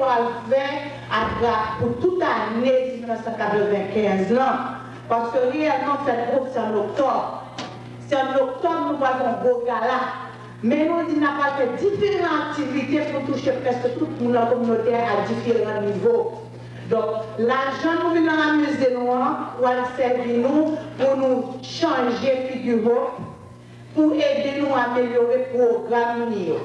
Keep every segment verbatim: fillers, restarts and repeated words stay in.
pral fè atra pou tout ane mil nèf san katrevenkenz lan, paske reyèlman fèt gwoup se an oktòb. Se an oktòb nou pral fè yon gwo gala. Men nou di n ap pral fè diferan aktivite pou touche prèske tout moun nan kominote a, a diferan nivo. Donk, lajan nou vin ann amize nou an, pral sèvi nou pou nou chanje figi Hope, pou ede nou amelyore pwogram nou yo.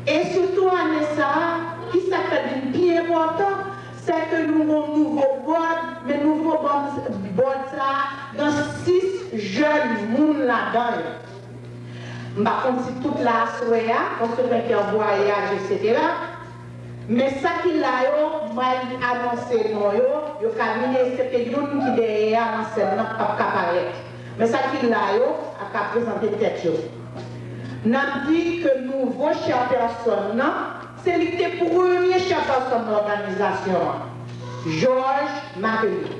E sitou ane sa a, ki sa k fè l vin pi enpòtan, se ke nou gon nouvo board, men nouvo board, board sa a, gen sis jèn moun ladan yo. M pa konn si tout la aswè a, paske gen ki an vwayaj, etsetera. Men sa ki la yo, m al anonse non yo, yo ka vini, eksepte youn ki dèyè a nan sèn nan, k p ap ka parèt. Men sa ki la yo, ap ka prezante tèt yo. N ap di ke nouvo chairperson nan, se li ki te premye chairperson nan òganizasyon an, Georges Martelly.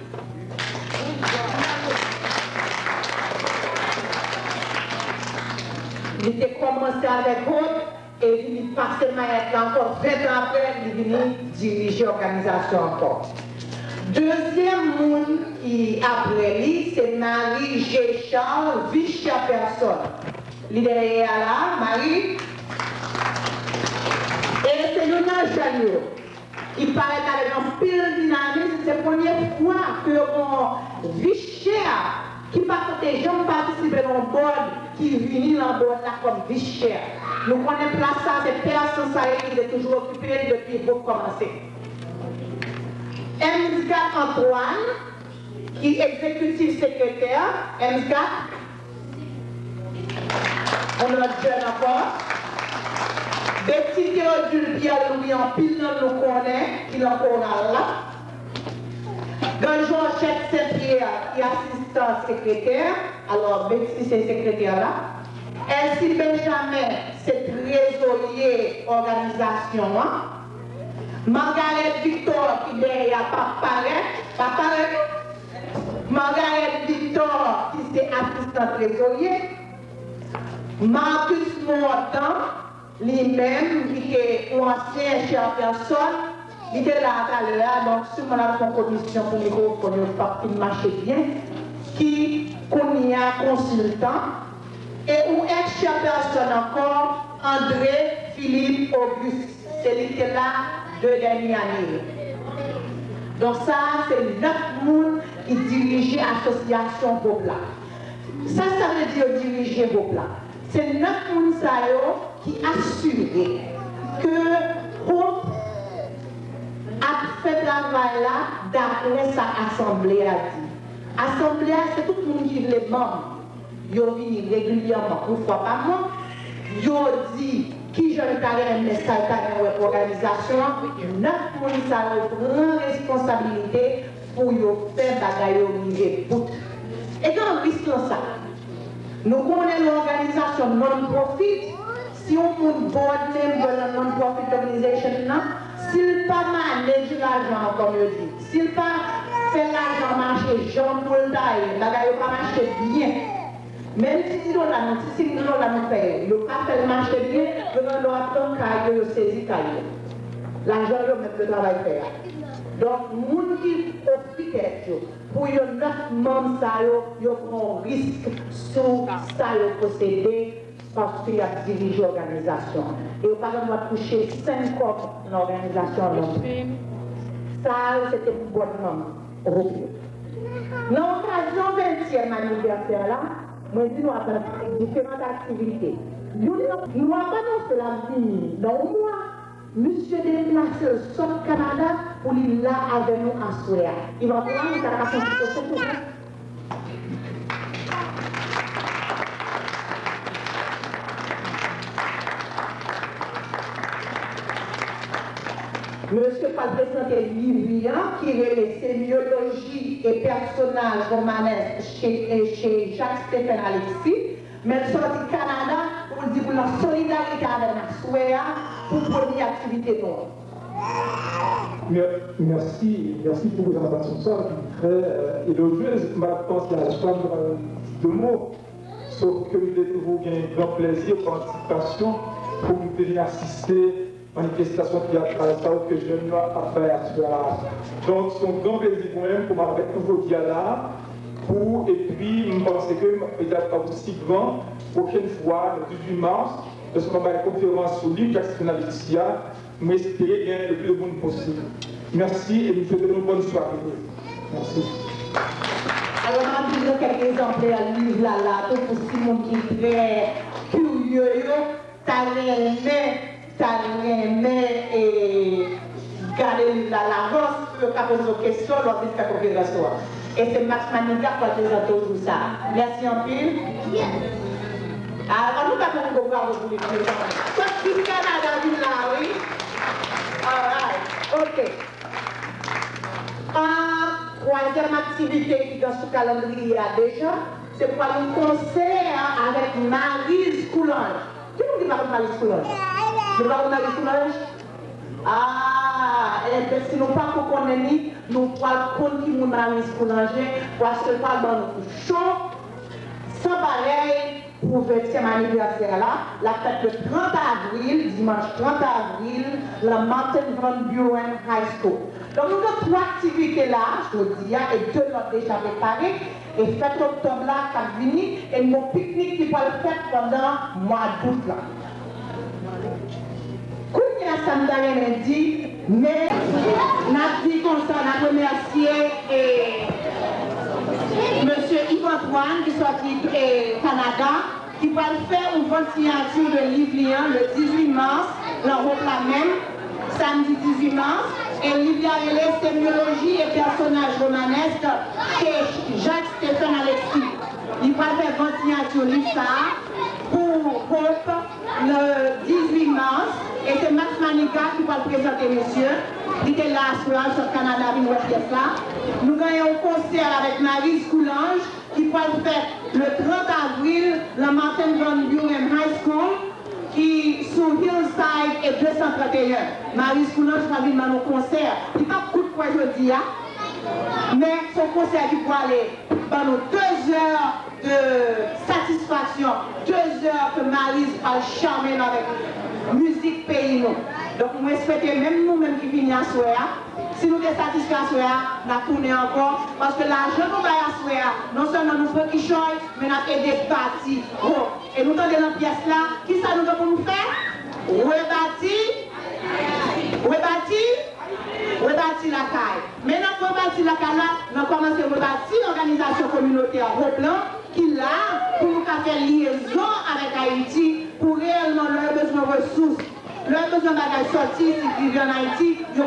Li te kòmanse avèk Hope, epi li pase mayèt la ankò, ven tan apre, li vini dirije òganizasyon ankò. Dezyèm moun ki apre li, se Marie G. Charles, vis chairperson. Li dèyè a la, Marie. E se youn nan jèn yo ki parèt avèk anpil dinamis. Se premye fwa ke yo gen yon vis chair ki pa t janm patisipe nan yon board ki vini nan board la kòm vis chair. Nou konnen plas sa, se pè Sansaye ki te toujou okipe l depi gwoup kòmanse. Emsgat Antoine, ki egzekitif sekretè, Emsgat, yon lòt jèn ankò. Betty Théodule Pierre Louis, anpil nan nou konnen, ki nan koral la. Gen Georgette Saint Pierre, ki asistan sekretè. Alò, Betty se sekretè la. Elsie Benjamin se trezorye òganizasyon an. Margaret Victor ki dèyè a p ap parèt, p ap parèt non. Margaret Victor ki se asistan trezorye. Marcus Mordan, li menm, li te yon ansyen chairperson, li te la talè a, donk siman l ap fè yon komisyon pou mikwofòn yo pa fin mache byen, ki kounye a konsiltan, e yon ex chairperson ankò, André Philippe Auguste, se li ki te la de dènye ane yo. Donk sa a se nèf moun ki dirije asosyasyon Hope la. Sa sa vle di yo dirije Hope la? Se nèf moun sa yo ki asire ke Hope ap fè travay la daprè sa asanble a di. Asanble a se tout moun ki vle manm. Yo vini regilyèman, yon fwa pa mwa. Yo di kijan yo ta renmen, sa yo ta renmen wè pou òganizasyon an. Nèf moun sa yo pran responsabilite pou yo fè bagay yo rive bout. E gen risk nan sa. Nou konnen lè òganizasyon non-profit, si yon moun board member nan non-profit organization nan, si l pa manage lajan an kòm yo di, si l pa fè lajan an mache jan pou l ta ye, bagay yo pa mache byen. Menm ti ti dola nou, ti senk dola nou fè yo, yo pa fè l mache byen, yo nan lè w ap tann kay yo, yo sezi kay yo. Lajan yo menm yo travay fè a. Donk, moun ki ofri tèt yo pou yo nèf manm sa yo, yo pran yon risk sou sa yo posede, paske y ap dirije òganizasyon an. E yo pa gen dwa touche senk kòb nan òganizasyon an non plis. Sa yo, se te pou bòn manm Hope yo. Nan okazyon ventyèm anivèsè la, mwen di nou ap gen diferan aktivite. Youn nan, nou ap anonse l ap vini nan yon mwa. Misye deplase l sot Kanada pou li la avè nou aswè a. Ivan Poulin, nou ta ka fè yon ti kote pou nou. Mesye pral prezante liv li an ki rele Sémiologie et personnages romanesques chez, chez Jacques Stephen Alexis, men l soti Kanada pou l di pou l nan solidarite avè n aswè a pou premye aktivite nou an. Mè-, mèsi, mèsi pou prezantasyon sa ki trè, euh, elodyez. M pa t panse a sa, m ta pral di de mo. Sof ke m te toujou gen gran plezi, gran eksittasyon pou m te vin asiste manifestasyon teyatral sa yo ke jèn yo ap bay aswè a. Donk, se yon gran plezi pou mwen pou m ap avèk nou jodi a la, pou, epi m panse ke m ap osi gran pwochèn fwa, le dizuit mas, lè m ap bay konferans sou liv ki ekziste an Ayiti a, m espere gen le plis de moun posib. Mèsi e m swete nou bòn sware. Mèsi. Alò, m ap di nou kèk egzanplè liv la la tou pou si moun ki trè kirye yo ta renmen, ta renmen e gade liv la lavans pou yo ka poze w kesyon lè w ap vin fè konferans ou a. E se Max Manigat k pral prezante w jou sa a. Mèsi anpil. A, an nou bat yon gwo bravo pou li, pou li. Sòti Kanada vin la, wi. Alright. Ok. Ah, twazyèm aktivite ki gen sou kalandriye a deja, se pral yon konsè avèk Maryse Coulanges. Ki moun ki pa konn Maryse Coulanges? Nou pa konn Maryse Coulanges? Ah, enben, si nou pa ko konnen li, nou pral konn ki moun Maryse Coulanges ye, paske l pral ban nou cho san parèy pou ventyèm anivèsè la. L ap fèt le trant avril, dimanch trant avril, lan Martin Van Buren High School. Donk, nou gen twa aktivite la, jodi a, e de lòt deja prepare. E fèt oktòb la k ap vini, e n gon piknik ki pral fèt pandan mwa dout la. Kounye a, sa m ta renmen di, men n ap di konsa, n ap remèsye, e, mesye Yves Antoine ki sòti, e, Kanada, ki pral fè yon vant siyati de liv li an le dizuit mas, lan Hope la menm, samdi dizuit mas, e liv la rele Sémiologie et personnages romanesques, ke Jacques Stephen Alexis. Li pral fè vant siyati liv sa a pou Hope le dizuit mas, e se Max Manigat ki pral prezante mesye. Li te la aswè a, sot Kanada vin wè pyès la. Nou genyen yon konsè avèk Maryse Coulanges, ki pral fèt le trant avril, lan Martin Van Buren High School, ki sou Hillside e de san trant e en. Maryse Coulanges pral vin ban nou konsè. Li p ap kout pwen jodi a, men se yon konsè ki pwale ban nou de zè de satisfaksyon, de zè ke Maryse pral chame n avèk mizik peyi nou. Donk, mwen swete menm nou menm ki vini aswè a, si nou te satisfè aswè a, n a tounen ankò, paske lajan nou bay aswè a, non sèlman nou pran kichòy, men n ap ede bati. Wo, e nou tande lan pyès la, kisa nou gen pou nou fè? Rebati, rebati, rebati lakay. Men n ap rebati lakay la, n ap kòmanse rebati òganizasyon kominotè Hope lan, ki la pou nou ka fè lyezon avèk Ayiti, pou reyèlman lè yo bezwen resous, lè yo bezwen bagay sòti isit, rive ann Ayiti, yo